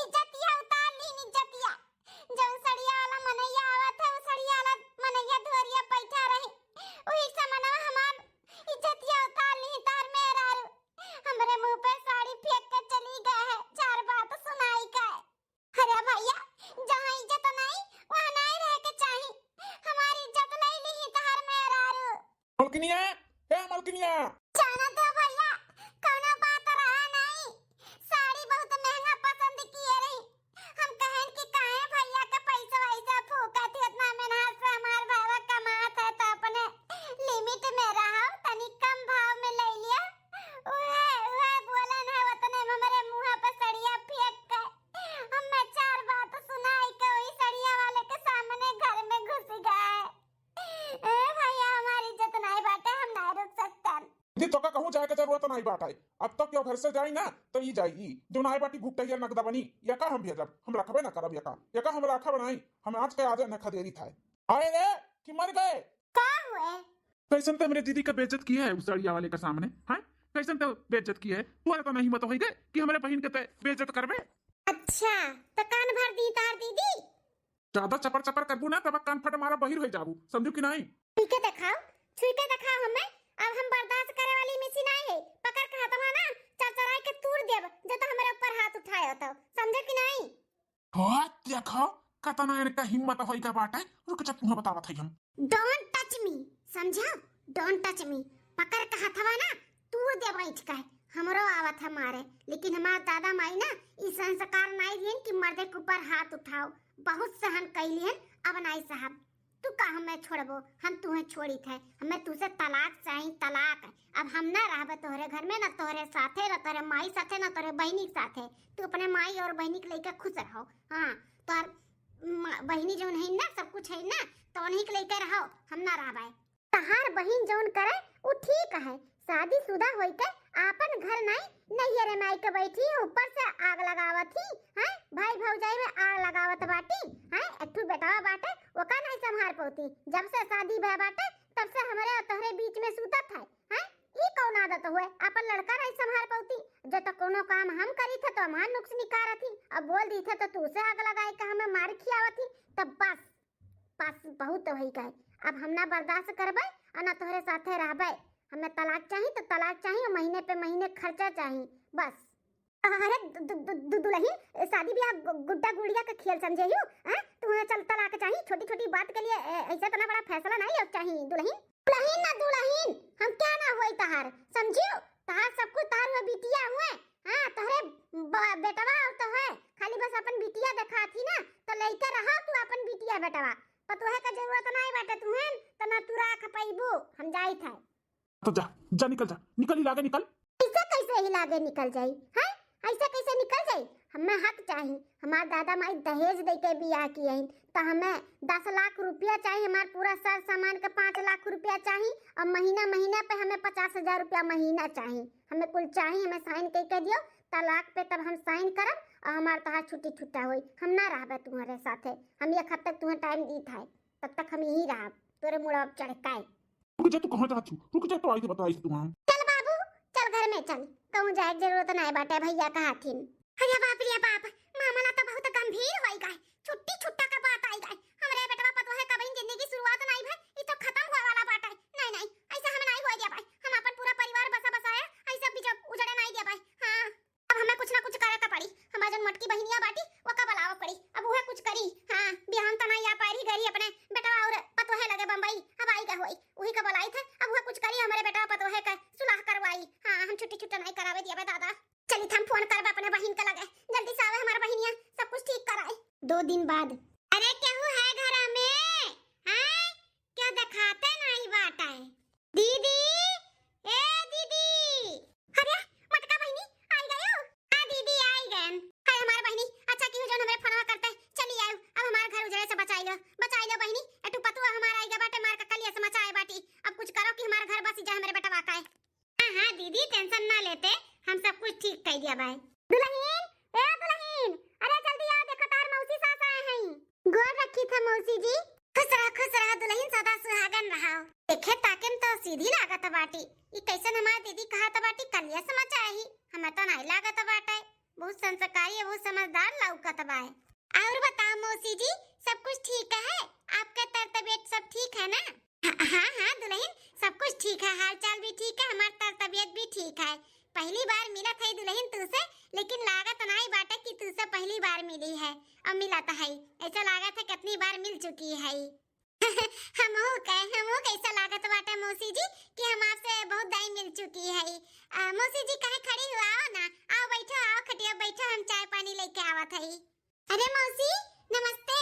इज्जतिया उतार ली, इज्जतिया। जौन सड़िया वाला मनैया आवत है, वो सड़िया वाला मनैया धोरिया बैठा रही, वही समनवा हमार इज्जतिया उतार ली तार मेहरारू। हमरे मुंह पे साड़ी फेंक के चली गए है, चार बात सुनाई के। अरे भैया, जहाँ इज्जत नहीं, वहाँ नहीं रह के चाही। हमारी इज्जत ले ली ही तहार मेहरारू। मलकिनिया, ए मलकिनिया। जाना दो भैया, कौनो बात रहा नहीं। साड़ी बहुत महंगा पसंद किए रही। हम कहेन कि काहे भैया के पैसा वैसा फूकत ही, उतना मेहनत से हमार भाईवा कमात है तो अपने limit में रहो, तनी कम भाव में ले लिया। उहे, उहे बोलन है, उतने में हमरे मुँह पे सड़िया फेंक के हमें चार बात सुनाई के वही सड़िया वाले के सामने घर में घुस गए। ए भैया, हमारी इज्जत नहीं बाटे, हम नहीं रुक सकतन। दीदी, तोका कहूँ जाए के जरूरत नहीं बाटे। अब तो क्यों घर से जाई ना, तो ई जाई ई। जो नाई बाटी भुगतैया नगदवनी, यका हम भेजब, हम रखबे ना करब यका। यका हम रखब नहीं, हम आज के आज न खदेरी था। आए रे, कि मर गए? का हुए? कैसन ते हमरे दीदी का बेइज्जत किए है उस सड़िया वाले के सामने, हैं? कैसन ते बेइज्जत किए है? तोरा तो नहीं हिम्मत होई गए कि हमरे बहिन के ते बेइज्जत करबे? अच्छा, तो कान भर दी तार दीदी? ज्यादा चपर चपर करबू ना, तब कान फट मारा बहिर हो जाबू, समझू कि नहीं? छुई के देखाओ, छुई के देखाओ हमें। अब हम बर्दाश्त करे वाली मिसी नहीं है। पकड़ के हाथवा ना चरचराई के तूर देब, जो तो हमरे ऊपर हाथ उठाए हो तो, समझे कि नहीं? हो, देखो, कतना इनका हिम्मत होई का बाटे। रुक जा, तुम्हें बतावत है हम। Don't touch me, समझा? Don't touch me। पकड़ के हथवा ना तूर दे बैठ के। हमरो आवत है मारे, लेकिन हमार दादा माई ना ई संस्कार नाई दियन कि मर्दे के ऊपर हाथ उठाओ। बहुत सहन कैलियन, अब नाई साहब। तू का हमें छोड़बो, हम तुहें छोड़ी थे, हमें तुसे तलाक चाही, तलाक। अब हम ना रहबे तोहरे घर में, ना तोहरे साथे, ना तोहरे माई साथे, ना तोहरे बहिनी के साथे। तू अपने माई और बहिनी के लेके खुश रहो। हाँ, तोहर म-, बहिनी जौन है ना, सब कुछ है ना, तो उन्हीं के लेके रहो, हम ना रहबे। तहार बहिन जौन करे, उ ठीक है, शादीशुदा होई के आपन घर नाई, नैहरे माई के बैठी, ऊपर से आग लगावत ही, हैं? भाई भौजाई में आग लगावत बाटी, हैं? एक ठो बेटवा बाटे, ओका नाई संभाल पौती। जब से शादी भय बाटे, तब से हमरे और तोहरे बीच में सूतत है, हैं? ई कौन आदत हुए? आपन लड़का नाई संभाल पौती। जो तो कोनो काम हम करी थे तो हमार नुक्स निकारत ही, अब बोल दी थे तो तू से आग लगाए के हमें मार खियावत ही, तब बस। बस बहुत होई गए, अब हम ना बर्दाश्त करबे और ना तोहरे साथे रहबे। हमें तलाक चाही तो तलाक चाही और महीने पे महीने खर्चा चाही, बस। अरे दु-, दु-, दु-, दुलहिन, शादी ब्याह गु-, गुड्डा गुड़िया का खेल समझे हो, हैं? तुम्हें चल तलाक चाही, छोटी छोटी बात के लिए ए-, ऐसा इतना बड़ा फैसला नहीं लेवे चाही दुलहिन। दुलहिन ना तहार, समझियो? तहार सब कुछ तहार हुए बिटिया हुए। हाँ, तोहरे ब-, बेटवा और तो है, खाली बस अपन बिटिया देखात ही ना, तो लइके रहो तू अपन बिटिया बेटवा। पतोहे का जरूरत नाई बाटे तुहें, तो ना तू राख पइबू। हम जाइत है। तो जा, जा निकल जा, निकल ही लागे निकल। ऐसे कैसे ही लागे निकल जाई, हैं? ऐसे कैसे निकल जाई? हमें हक चाही, हमार दादा माई दहेज दे के बियाह किए हैं, तो हमें दस लाख रुपया चाही, हमार पूरा सर सामान के पाँच लाख रुपया चाही, और महीना महीना पे हमें पचास हजार रुपया महीना चाही, हमें कुल चाही, हमें साइन कइ के दियो तलाक पे, तब हम साइन करब और हमार तहार छुट्टी छुट्टा होई, हम ना रहबे तुम्हारे साथे, हम एक हफ्ते तुम्हें टाइम दीत है, तब तक हम यहीं रहब तोरे मुड़वा पे चढ़ के। रुक जा, तू कहाँ जात हू? रुक जा, तो आई तो बताई तू हम। चल बाबू, चल घर में चल, कहूँ जाए के जरूरत नाई बाटे, भैया कहा थिन। अरे बाप रे बाप, मामला तो बहुत गंभीर होई गए, छुट्टी छुट्टा का बात आई गए। हमरे बेटवा पतोहे का बहिन जिंदगी शुरुआत नाई भे, ई तो खत्म होए वाला बाटे। नहीं नहीं, ऐसा हम नाई होए दिया भाई, हम अपन पूरा परिवार बसा बसाया ऐसा बीच उजड़े नाई दिया भाई। हाँ, अब हमें कुछ ना कुछ करे का पड़ी। हमार जौन मोटकी बहिनिया बाटी, ओका बुलावे पड़ी। अब उहे कुछ करी। हाँ, बिहान त नाई आ पाई रही घरी अपने बेटवा और पतोहे लगे बम्बई, अब आई का होई, उही का बुलाई थे। अब उहे कुछ करी, हमरे बेटवा पतोहे का सुलाह करवाई। हाँ, हम छुट्टी छुट्टा नाई करावे दिया बे दादा। चली, हम फोन करब अपने बहिन के लगे, जल्दी से आवे हमार बहिनिया, सब कुछ ठीक कराए। दो दिन बाद। अरे केहू है घर में? हैं? क्या देखाते नाई बाटे? दीदी, ए दीदी। अरे, मोटका बहिनी, आई गयो? हाँ दीदी, आई गयन। हाय हमार बहिनी, अच्छा किहू जौन हमरे फोनवा करते, चली आयो। अब हमार घर उजड़े से बचाई लो, बचाई लो बहिनी। एटू पतुआ हमार आई गए बाटे, मार के कलिया से मचाए बाटी। अब कुछ करो कि हमार घर बसी जाए हमरे बेटवा का। हाँ हाँ दीदी, टेंशन ना लेते, हम सब कुछ ठीक कर दिया बाय। दुलहिन, ए दुलहिन, अरे जल्दी आओ, देखो तार मौसी सास आए हैं। गोर रखी था मौसी जी। खुश रहा, खुश रहा दुलहिन, सदा सुहागन रहा। देखे ताके में तो सीधी लागत बाटी, ई कैसन हमार दीदी कहत बाटी, कलिया समझ आई, हमें तो नहीं लागत बाटे। बहुत संस्कारी है, बहुत समझदार लौकत बाय। और बताओ मौसी जी, सब कुछ ठीक है? आपका तर तबीयत सब ठीक है ना? हाँ हाँ दुलहिन, सब कुछ ठीक है, हाल चाल भी ठीक है, हमार तर तबीयत भी ठीक है। पहली बार मिलत है दुलहिन तुसे, लेकिन लागत नाई बाटे कि तुसे पहली बार मिली है और मिलत है, ऐसा लागत है कितनी बार मिल चुकी है। हमहू के, हमहू के ऐसा लागत बाटे मौसी जी कि हम आपसे बहुत दाई मिल चुकी है। आ, मौसी जी काहे खड़ी हुआ, आओ ना, आओ बैठो, आओ खटिया बैठो, हम चाय पानी लेके आवत है। अरे मौसी, नमस्ते।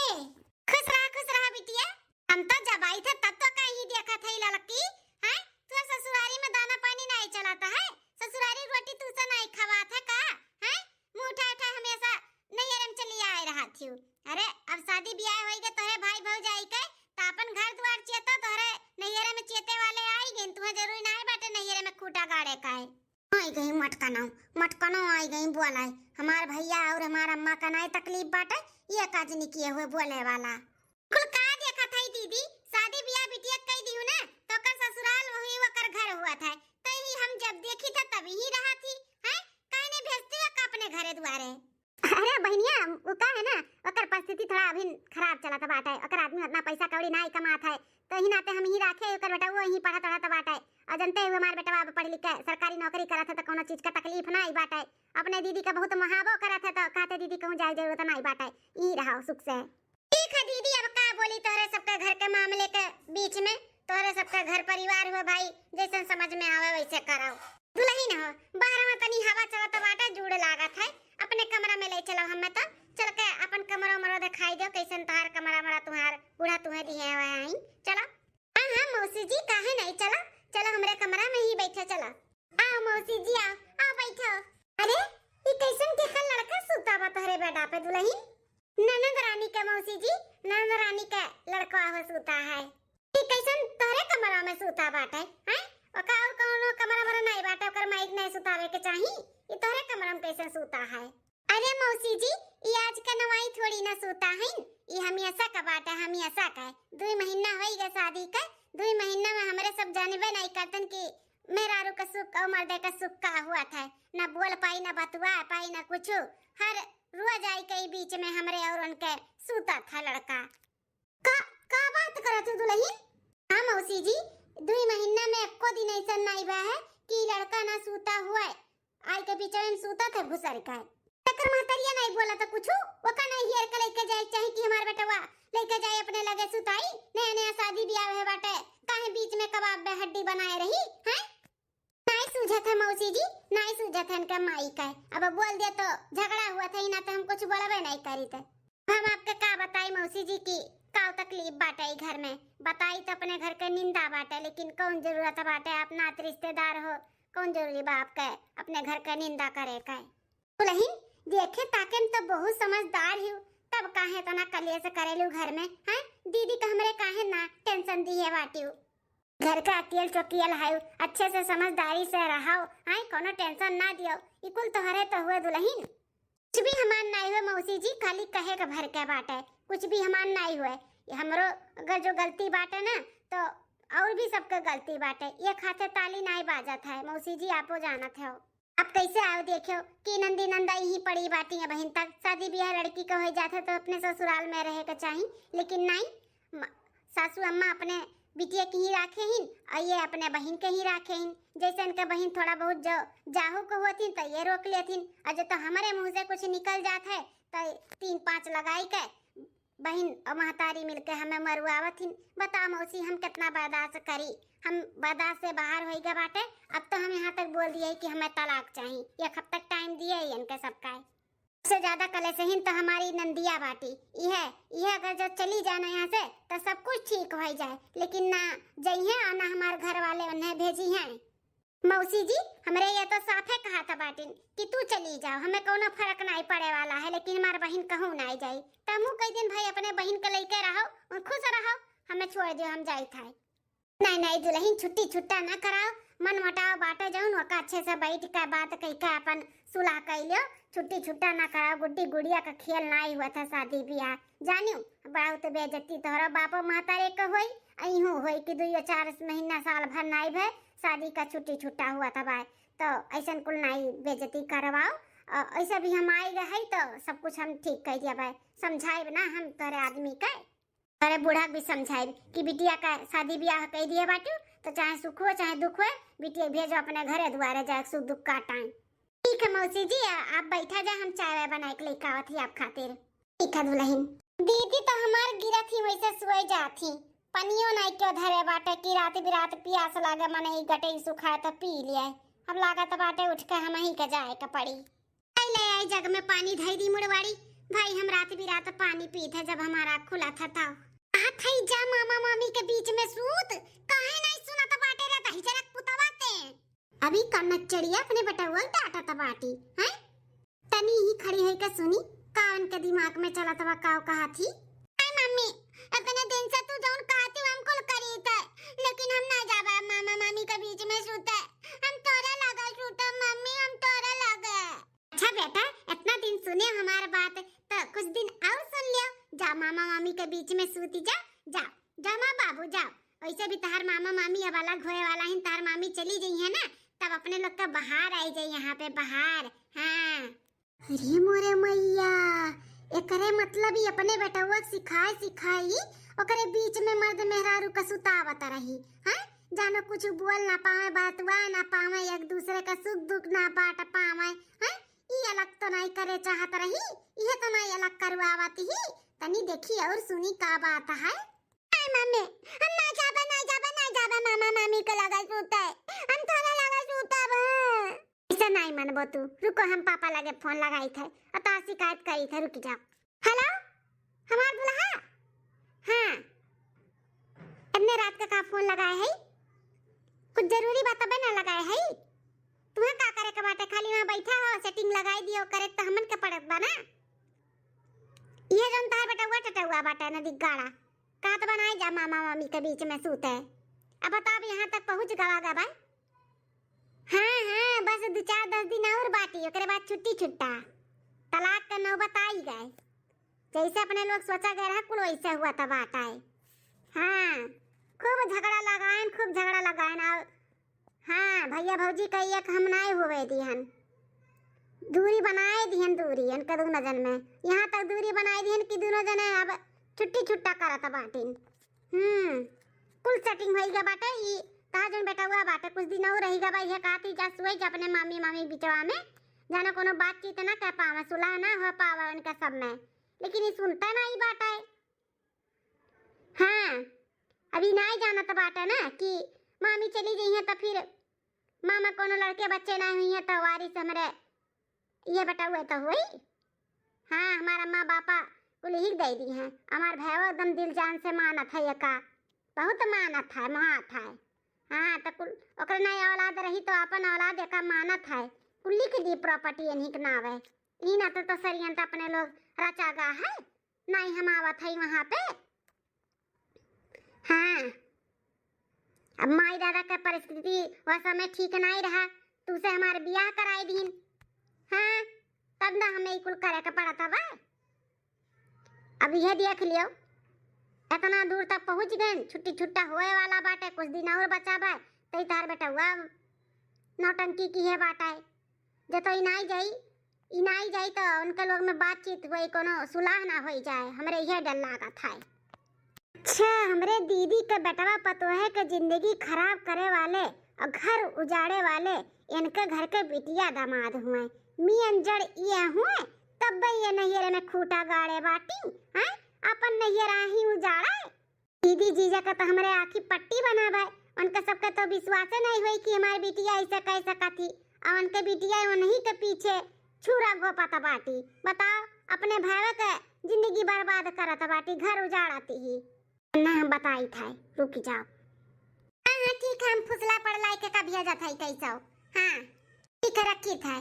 खुश रहा, खुश रहा बिटिया। हम तो जब आई थे तब तो कहीं देखा था लड़की, हैं? तू ससुरारी में दाना पानी नहीं चलाता है, ससुरारी रोटी तू से नहीं खवात है का, हैं? मुंह उठा उठा हमेशा नैहरे में चली आए रहा थी। अरे अब शादी ब्याह होई गए तोहरे भाई भौजाई के, तो अपन घर द्वार चेतो, तोहरे नैहरे में चेते वाले आई गए, तुम्हें जरूरी नहीं बाटे नैहरे में खूटा गाड़े का है। आई गई मटकनो, मटकनो आई गई बोलाए। हमार भैया और हमार अम्मा का नाई तकलीफ बाटे, ये काज नहीं किए हुए बोले वाला। कुल का देखा था दीदी, शादी ब्याह बिटिया कई दियो ना, तो ओकर ससुराल वही ओकर घर हुआ था, तो ही हम जब देखी था तब ही रहा थी, हैं? काहे नहीं भेजती हो का अपने घरे द्वारे? अरे बहिनिया, वो का है ना, ओकर परिस्थिति थोड़ा अभी खराब चलत बाटे, ओकर आदमी उतना पैसा कौड़ी नाई कमात है, तो ही नाते हम ही राखे, ओकर बेटा वो ही पढ़त उढ़त बाटे। और जनते हुए हमार बेटवा अब पढ़ लिख के सरकारी नौकरी करत है, तो कोनो चीज का तकलीफ नाई बाटे। अपने दीदी का बहुत महाबो करत है, तो कहते दीदी कहूँ जाए जरूरत नाई बाटे, यही रहो सुख से। ठीक है दीदी, अब का बोली, तोहरे सबके घर के मामले के बीच में, तोहरे सबके घर परिवार हो भाई, जैसन समझ में आवे वैसे कराओ। दुलहिन हो, बाहर में तनी हवा चलत बाटे, जूड़ लागत है, अपने कमरा में ले चलो हमें, तो चल के अपन कमरा उमरा दिखाई दो, कैसन तोहार कमरा मरा तुहार बूढ़ा तुहे दिए हुए हैं, चलो। हाँ हाँ मौसी जी, काहे नहीं, चलो चलो, हमरे कमरा में ही बैठो, चलो। आओ मौसी जी, आओ, आओ बैठो। अरे, ई कैसन केकर लड़का सूता बा तोहरे बेडा पे दुलहिन? ननद रानी के मौसी जी, ननद रानी के लड़का हो सूता है। ई कैसन तोहरे कमरा में सूता बाटे, हैं? ओका और कौनो कमरा वमरा नहीं बाटे, ओकर माइक नहीं सुतावे के चाही। ई तोहरे कमरा में कैसन सूता है? अरे मौसी जी, ई आज का नवाई थोड़ी ना सूता है, ई हमेशा का बाटे, हमेशा का है। दुई महीना होई गए शादी के, दुई महीना में हमरे सब जानबे नहीं करतन कि मेहरारू का सुख और मर्दे का सुख का हुआ था। ना बोल पाई, ना बतुआ पाई, ना कुछ। हर रोज आई के ई बीच में हमरे और उनके सूता था लड़का। का, का बात करत हो दुलहिन? हाँ मौसी जी, दुई महीना में एको दिन ऐसा नहीं बा है कि लड़का ना सूता हुआ है, आई के बीच में सूता थे घुसर के। तेकर महतरिया नहीं बोला तो कुछ, ओका नहीं हेर के लेके जाए चाहे कि हमार बेटवा लेके जाए अपने लगे सुताई। नया नया शादी ब्याह है बाटे, काहे बीच में कबाब में हड्डी बनाए रही, हैं? थे मौसी जी, नाई सूझत है इनका माई का। अब बोल दिया तो झगड़ा हुआ था, ना तो हम कुछ बोलबे नहीं करी थे। हम आपके का बताई मौसी जी कि का तकलीफ बाटे ई घर में। बताई तो अपने घर के निंदा बाटे, लेकिन कौन जरूरत बाटे, आप नात रिश्तेदार हो, कौन जरूरी बा आपके अपने घर के निंदा करे का? दुलहिन, देखे ताके में तो बहुत समझदार हिउ, तब काहे इतना कलेश करेलू घर में, हैं? दीदी का हमरे काहे ना टेंशन दिहे बाटिउ? घर का अकियल चोकियल है, अच्छे से समझदारी से रहो, हैं? कोनो टेंशन ना दियो, ई कुल तोहरे तो हुए दुलहिन। कुछ भी हमार नाई हुए मौसी जी, खाली कहे के भर के बाटे, कुछ भी हमार नाई हुए। हमरो अगर जो गलती बाटे ना, तो और भी सबके गलती बाटे। एक हाथे ताली नाई बाजत है, मौसी जी आपो जानत हो। आप कैसे आओ देखियो कि नंदी नंदा यहीं पड़ी बाटी है बहिन तक। शादी ब्याह लड़की के हो जात है तो अपने ससुराल में रहे के चाही, लेकिन नाई, म-, सासू अम्मा अपने बिटिया के ही राखे हिन और ये अपने बहिन के ही राखे हिन। जैसे इनके बहिन थोड़ा बहुत जो जाहू को होतिन तो ये रोक लेतिन, और जो तो हमारे मुंह से कुछ निकल जात है तो तीन पांच लगाई के बहिन और महतारी मिलके हमें मरुआवत हिन। बता मौसी, हम कितना बर्दाश्त करी, हम बर्दाश्त से बाहर होई गए बाटे। अब तो हम यहाँ तक बोल दिए कि हमें तलाक चाही, एक हफ्ता टाइम दिए ही इनके सबका। से ज्यादा कलेश हिन तो हमारी नंदिया बाटी। इहे, इहे अगर जो चली जाए ना यहाँ से तो सब कुछ ठीक हो जाए, लेकिन ना जइहे और ना हमारे घर वाले उन्हें भेजी हैं। मौसी जी, हमरे ये तो साफे कहा था बाटिन कि तू चली जाओ, हमें कोनो फर्क नहीं पड़े वाला है, लेकिन हमार बहिन कहूँ नहीं जाई। तमहू कई दिन भाई अपने बहिन के लेके रहो और खुश रहो, हमें छोड़ दियो, हम जाई था। नहीं नहीं दुलहिन, छुट्टी छुट्टा ना कराओ, मन मोटाव बाटे जौन ओका अच्छे से बैठ के बात कह के अपन सुलह कर लियो। छुट्टी छुट्टा ना कराओ, गुड्डी गुड़िया का खेल नहीं हुआ था शादी ब्याह, जानियो। बहुत बेइज्जती तोहरा बापो महतारे के होई, अइहू होई कि दुइयो चार महीना साल भर नाई भे शादी का छुट्टी छुट्टा हुआ था बाय, तो ऐसन कुल नाई बेइज्जती करवाओ। अ, ऐसे भी हम आए गए है तो सब कुछ हम ठीक कर दिया बाय, समझाइब ना हम तोरे आदमी के। अरे बूढ़ा भी समझाइब कि बिटिया का शादी ब्याह कर दिए बाटू, तो चाहे सुख हो चाहे दुख हो, बिटिया भेजो अपने घरे दुआरे जाए, सुख दुख काटाएं। ठीक है मौसी जी, आ-, आप बैठा जा, हम चाय वाय बनाए के लेके आवत ही आप खातिर। ठीक है दुलहिन। दीदी तो हमार गिरत ही वैसे सोए जात ही, पनियो नहीं क्यों धरे बाटे कि रात बिरात पियास लागे, मन ही गटई सुखाए तो पी लिया। अब लागत बाटे उठ के हम ही के जाए के पड़ी। आई ले आई जग में पानी धई दी मुड़वाड़ी, भाई हम रात बिरात पानी पीत है जब हमारा खुला था ताव। आ थई जा मामा मामी के बीच में सूत, काहे नहीं सुनत बाटे रे दही जरक पुतवा ते। अभी कनक चढ़िया अपने बेटवा डांटत बाटी, हैं? तनी ही खड़ी होई के सुनी, का उनके दिमाग में चलत बा, का कहा थी? हाय मम्मी, इतने दिन से तू जौन कहती हम कुल करी थे, लेकिन हम ना जाबा मामा मामी के बीच में सूते। हम तोरे लगे सूते मम्मी, हम तोरे लगे। अच्छा बेटा, इतना दिन सुने हमार बात, तो कुछ दिन और सुन लियो। जा मामा मामी के बीच में सूती जा, जा, जा माँ बाबू जा। वैसे भी तहार मामा मामी अब अलग होए वाला है, तहार मामी चली गई है ना, तब अपने लोग का बहार आई जाए यहाँ पे, बहार। हाँ। अरे मोरे मैया, एकरे मतलब ई अपने बेटवा के सिखाए सिखाई ओकरे बीच में मर्द मेहरारू का सुतावत रही, हैं? जानो कुछ बोल ना पावे, बतवा ना पावे, एक दूसरे का सुख दुख ना बांट पावे, हैं? ई अलग तो नहीं करे चाहत रही, इहे तो नहीं अलग करवावत ही। तनी देखी और सुनी का बात है। नहीं मम्मी, हम ना जाबे, ना जाबे, ना जाबे मामा मामी के लगे सूते। हम तोरे लगे सूतब। ऐसे नहीं मनबो तू। रुको, हम पापा लगे फोन लगाई थे और तार शिकायत करी थे। रुक जाओ। हेलो, हमार दुल्हा। हाँ, इतने रात का का फोन लगाए है? कुछ जरूरी बात तबे ना लगाए है। तुम्हें का करे के बाटे? खाली वहाँ बैठा हो, सेटिंग लगाई दियो, करे तो हमन के पड़त बा ना। ये जौन तार बेटवा टटवा बाटे ना दिग्गाड़ा, कहत बनाए जा मामा मामी के बीच में सूते। अब बताब यहाँ तक पहुँच गवा गा भाई। हाँ हाँ, बस दो चार दस दिन और बाटी, ओकरे बाद छुट्टी छुट्टा। तलाक का नौबत आई गए। जैसे अपने लोग सोचा गए रहा कुल वैसे हुआ था बात आए। हाँ, खूब झगड़ा लगाएन, खूब झगड़ा लगाएन। और हाँ, भैया भौजी का एक हम नाय हुए दिहन, दूरी बनाए दिहन, दूरी इनका दोनों जन में। यहाँ तक दूरी बनाए दिहन कि दोनों जने अब छुट्टी छुट्टा करत बाटिन। हम्म, कुल सेटिंग होई गया बाटे। ई कहा जौन बेटवा बाटे, कुछ दिन और रही गया बा, ये कहती जा सोई जा अपने मामी मामी बिचवा में, जाने कोनो बातचीत ना कर पावे, सुलह ना हो पावे उनका सब में। लेकिन ई सुनता ना ई बाटे। हाँ, अभी नाय जानत बाटे ना कि मामी चली गई है तो फिर मामा कोनो लड़के बच्चे नाहीं हुइहैं तो वारिस हमरे ये बेटउए तो हुई। हाँ, हमार अम्मा बापा कुल ही दे दिहैं। हमार भाई एकदम दिल जान से मानत है एका, बहुत मानत है, महात है। हाँ, तो कुल ओकरे नाहीं औलाद रही तो अपन औलाद एका मानत है। कुल लिख दी property इन्हीं के नावे। ई नाते तो षड्यंत्र अपने लोग रचा गा है, नाहीं हम आवत है वहाँ पे। हाँ, अब माई दादा के परिस्थिति वह समय ठीक नाहीं रहा, तू से हमार बियाह कराई दीन। हाँ, तब ना हमें ई कुल करे के पड़त बा। अब यह देख लियो, इतना दूर तक पहुँच गए, छुट्टी छुट्टा होए वाला बाटे, कुछ दिन और बचा बा, तो ई तार बेटउआ नौटंकी किहे बाटे। जब तो ई नाई जाई, ई नाई जाई तो उनके लोग में बातचीत होई, कोनो सुलह ना होई जाए, हमरे यह डर लागत है। अच्छा, हमरे दीदी के बेटवा पतोहे के जिंदगी खराब करे वाले और घर उजाड़े वाले इनके घर के बिटिया दामाद हुए, मियन जड़ ये हुए, तब ये नैहरे में खूंटा गाड़े बाटी, हैं? अपन नैहर आही उजाड़े। दीदी जीजा का तो हमरे आँखी पट्टी बनावे, उनके सबके तो विश्वासे नहीं होई कि हमार बिटिया ऐसे कह सकत ही, और उनके बिटिया उन्हीं के पीछे छुरा घोपत बाटी। बताओ, अपने भाई के जिंदगी बर्बाद करत बाटी, घर उजाड़त ही। ना हम बताई था, रुक जाओ। हाँ, हाँ, ठीक है, हम फुसला पड़लाई के का भेजत है कैसो। हाँ, ठीक है, रखी था।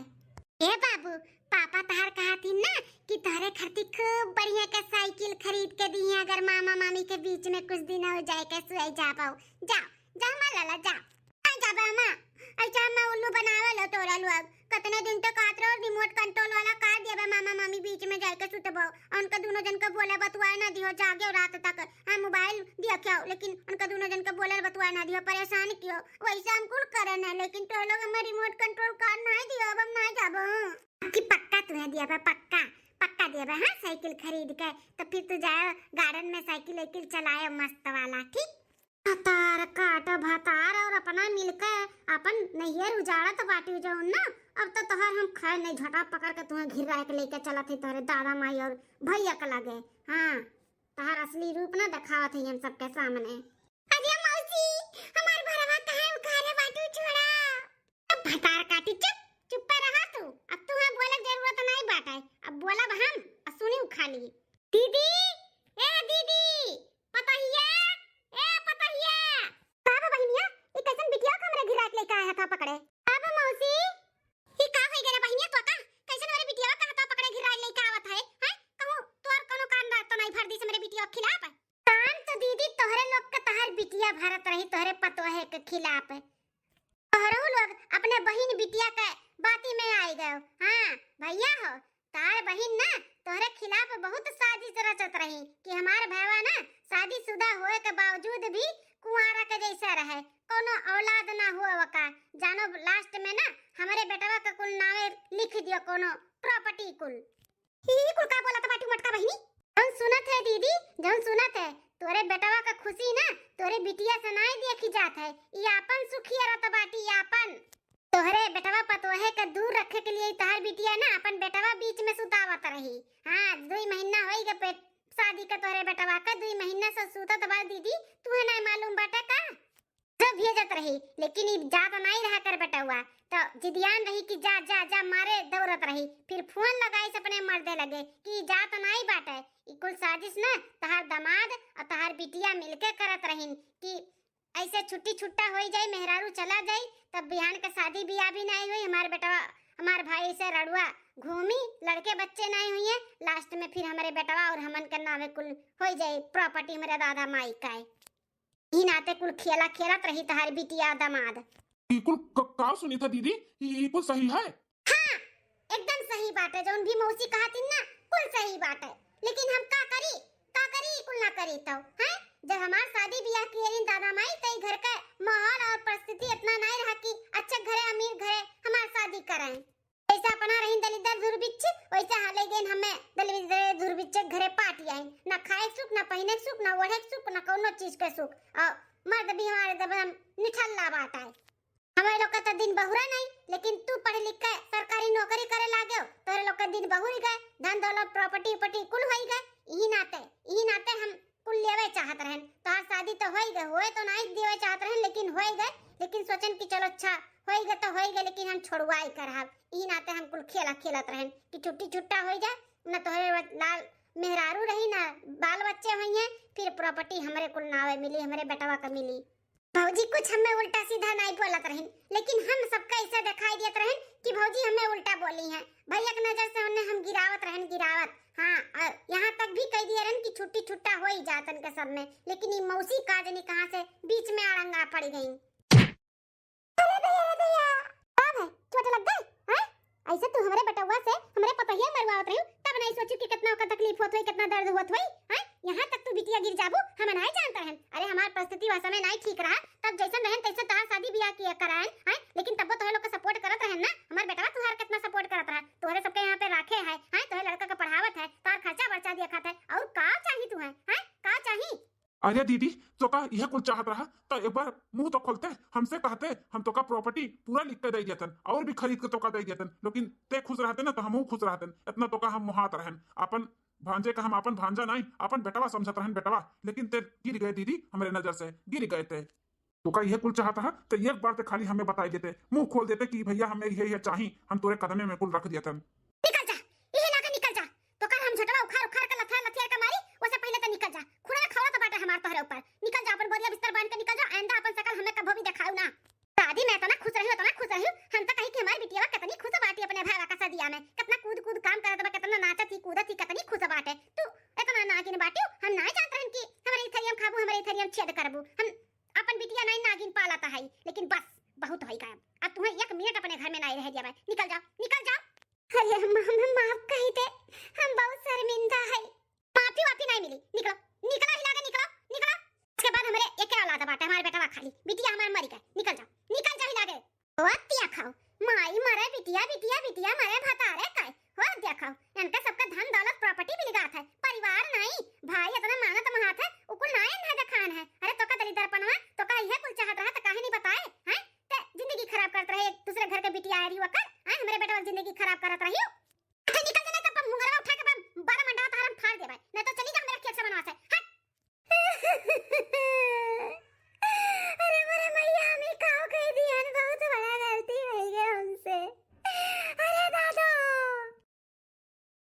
ए बाबू, पापा तहार कहत ही ना कि तोहरे खातिर खूब बढ़िया के साइकिल खरीद के दी है, अगर मामा मामी के बीच में कुछ दिन और जाए के सुए जाबो। जाओ, जाओ माँ लाला, जाओ। आ जाबे अम्मा, ऐसा अम्मा उल्लू बनावे लो तोरा लोग। कितने दिन तक कहत रहो remote control वाला car दिया बे मामा मामी बीच में जाए के सुतबो। और उनका दोनों जन को बोले बतुआए ना दियो, जागे रात तक। हाँ, mobile दिया क्या हो, लेकिन उनका दोनों जन को बोले बतुआए ना दियो, परेशान कियो। वैसे हम कुल करन है, लेकिन तो लोग हमें remote control car नहीं दियो, अब हम नहीं जाबो। कि पक्का तुम्हें दिया बे, पक्का, पक्का दिया बे, हाँ, साइकिल खरीद के। तो फिर तू जाए garden में साइकिल वाइकिल चलाए मस्त वाला, ठीक? भतार काट भतार और अपना मिलके अपन नैहर उजाड़त बाटी जौन ना, अब तो तोहर हम खैर नहीं, झटा पकड़ के तुम्हें घिरा के लेके चलत है तोहरे दादा माई और भैया के लगे। हाँ, तोहर असली रूप ना दिखावत है हम सबके सामने। अरे मौसी, हमार भरवा काहे उखाड़े बाटू, छोड़ा। अब भतार काटी, चुप, चुप्पे रहा तू। अब तुम्हें बोले जरूरत नहीं बाटे, अब बोलब हम, अब सुनी खाली। दीदी, ए दीदी, पतहिया, ए पतहिया। का बा बहिनिया, ई कैसन बिटिया के हमरे घिरात लेके आया था पकड़े? का बा मौसी? ई का होई गए रे बहिनिया, तो का? कैसन हमरे बिटिया का हाथ पकड़े घिरात लेके आवत है? हैं? कहूँ तोर कोनो कान रात तो नहीं भर दी से हमरे बिटिया के खिलाफ? कान तो दीदी तोहरे लोग के तोहर बिटिया भरत रही, तोहरे पतोहे के खिलाफ। तोहरो लोग अपने बहिन बिटिया के बाती में आए गए। हाँ भैया हो, तार बहिन ना तोहरे खिलाफ बहुत साजिश रचत रही कि हमार भैया ना शादीशुदा होए के बावजूद भी कुंवारा के जैसा रहे, कोनो औलाद ना हुआ वका। जानो last में ना हमरे बेटवा के कुल नामे लिख दियो कोनो property कुल। ई कुल का बोलत बाटी मोटका बहिनी? जौन सुनत है दीदी, जौन सुनत है, तोरे बेटवा का खुशी ना तोरे बिटिया से नाई देखी जात है। ई आपन सुखिया रहत बाटी, आपन। तोहरे बेटवा पतोहे के दूर रखे के लिए तोहर बिटिया ना अपन बेटवा बीच में सुतावत रही। हाँ, दुई महीना होई गए पेट शादी के तोहरे बेटवा के, दुई महीना से सुतत बा दीदी, तुहे नाई मालूम बाटे का? जो भेजत रही, लेकिन ई जात नाई रहा कर बेटवा, तो जिदियान रही कि जा, जा, जा, मारे दौड़त रही। फिर फोन लगाइस अपने मर्दे लगे कि ई जात नाई बाटे, ई कुल साजिश ना तहार दामाद और तहार बिटिया मिलके करत रहिन कि ऐसे छुट्टी छुट्टा होई जाई, मेहरारू चला जाई, तब बिहान के शादी बियाह भी नाई होई, हमार बेटवा, हमार भाई से रड़ुआ घूमी, लड़के बच्चे नाई हुई हैं, last में फिर हमरे बेटवा और हमन के नावे कुल होई जाई property हमरे दादा माई का। ई नाते कुल खेला खेलत रही तहार बिटिया दामाद। ई कुल क-, का सुनी था दीदी? ई, ई कुल सही है? हाँ, एकदम सही बात है। जौन भी मौसी कहतिन ना, कुल सही बात है। लेकिन हम का करी, का करी, ई कुल ना करी तो, हैं? जब हमार शादी बियाह किए रहिन दादा माई, तो ई घर का माहौल और परिस्थिति इतना नहीं रहा कि अच्छे घरे, अमीर घरे हमार शादी कराएं। जैसे अपना रहिन दलिद्दर दुर्भिक्ष, वैसे हाले गेन हमें दलिद्दर दुर्भिक्ष घरे पाटी आइन। ना खाए सुख, ना पहिने सुख, ना ओढ़े सुख, ना कौनो चीज के सुख। और मर्द भी हमारे दबदम निठल्ला बात आए। हमारे लोग का तो दिन बहुरा नहीं, लेकिन तू पढ़ लिख के सरकारी नौकरी करे लागे हो, तोरे लोग का दिन बहुरी गए, धन दौलत property उपटी कुल होई गए। यही नाते, यही नाते हम कुल लेवे चाहत रहन। तोहार शादी तो होई गए, होए तो नहीं देवे चाहत रहन, लेकिन होई गए। लेकिन सोचन कि चलो अच्छा, होई गए तो होई गए, लेकिन हम छोड़वाई करब। ई नाते हम कुल खेला खेलत रहन कि छुट्टी छुट्टा होई जाए, न तोहरे ब-, लाल मेहरारू रही, न बाल बच्चे होइहें, फिर प्रॉपर्टी हमरे कुल नावे मिली, हमरे बेटवा का मिली। भौजी कुछ हमें उल्टा सीधा नहीं बोलत रहन, लेकिन हम सबका ऐसा दिखाई देत रहन कि भौजी हमें उल्टा बोली हैं। भैया के नजर से उन्हें हम गिरावत रहन, गिरावत। हाँ, और यहाँ तक भी कह दिए रहन कि छुट्टी छुट्टा हो ही जातन के सब में, लेकिन ई मौसी का जनी कहाँ से बीच में अड़ंगा पड़ गई। अरे भैया, अरे भैया, का भय? चोट लग गई? हैं? ऐसे तू हमरे बेटवा से, हमरे पतोहिया मरवावत रही, तब नहीं सोचू कि कितना ओकर तकलीफ होत होई, कितना दर्द होत होई, हैं? यहाँ तक तू बिटिया गिर जाबू, हम नहीं जानत रहन। अरे हमार परिस्थिति वह समय नहीं ठीक रहा, तब जैसन रहन तैसे तोहार शादी ब्याह किया करायन, हैं? लेकिन तब वो तोहरे लोग के सपोर्ट करत रहन ना, हमार बेटवा तुहार कितना सपोर्ट करत रहा, तोहरे सबके यहाँ पे राखे है, हैं? तोहरे लड़का का पढ़ावत है, तोहार खर्चा बर्चा दिया खात है, और का चाही तू है, हैं? का चाही? अरे दीदी, तोका यह कुल चाहत रहा तो एक बार मुंह तो खोलते, हमसे कहते, हम तोका प्रॉपर्टी पूरा लिख के दे देतन और भी खरीद के तोका दे देतन, लेकिन ते खुश रहते ना तो हमहू खुश रहतन। इतना तोका हम मुहात रहन, अपन भांजे का हम अपन भांजा नहीं, अपन बेटवा समझत रहन बेटवा, लेकिन ते गिर गए दीदी, हमरे नजर से गिर गए ते। तोका यह कुल चाहत रहा तो एक बार ते खाली हमें बताई देते, मुंह खोल देते कि भैया हमें यह, यह चाही, हम तोरे कदमे में कुल रख देतन। निकल जा, यही लाके निकल जा। तोका हम झोटवा उखाड़ उखाड़ के लथार लथियार के मारी, वसे पहले तो निकल जा। खुड़ा खौरा तो बाटे हमार तोहरे ऊपर। निकल जा, अपन बोरिया बिस्तर बांध के निकल जा, आइंदा अपन शकल हमें कभो भी देखाऊ ना। दादी, मैं इतना खुश रही, इतना खुश रही, हम तो कही कि हमारी बिटिया कितनी खुश बाटी अपने भाईवा का सदिया में, कितना कूद कूद काम करत बा, कितना नाचत ही कूदत ही, कितनी खुश बाटे। तू इतना नागिन बाटी, हम नहीं जानत रहन कि हमारे इथरियम खाबू, हमारे इथरियम छेद करबू। हम अपन बिटिया नहीं नागिन पालत है, लेकिन बस बहुत होई काम। अब तुम्हें एक मिनट अपने घर में नहीं रह दिया मैं। निकल जाओ, निकल जाओ। अरे अम्मा, हमें माफ कही दे, हम बहुत शर्मिंदा है। माफी वाफी नहीं मिली, निकलो, निकलो, हिला के निकलो, निकलो। इसके बाद हमारे एक औलाद बाटे, हमारे बेटवा खाली, बिटिया हमारे मरी गए। निकल जाओ, निकल जाओ हिला के। ओ अत्या खाओ, माई मरे बिटिया, बिटिया, बिटिया मरे भतारे का। हो अत्या खाओ, इनका सबका धन दौलत प्रॉपर्टी मिल गया था, परिवार नहीं, भाई इतना मानत महात है, उकुल ना इन्हें दिखान है। अरे तोका दलिद्दरपनवा, तोका यह कुल चाहत रहा तो काहे नहीं बताए, हैं? ते जिंदगी खराब करत रहे, एक दूसरे घर के बिटिया आ रही वकर, हैं? हमारे बेटवा की जिंदगी खराब करत रही हो।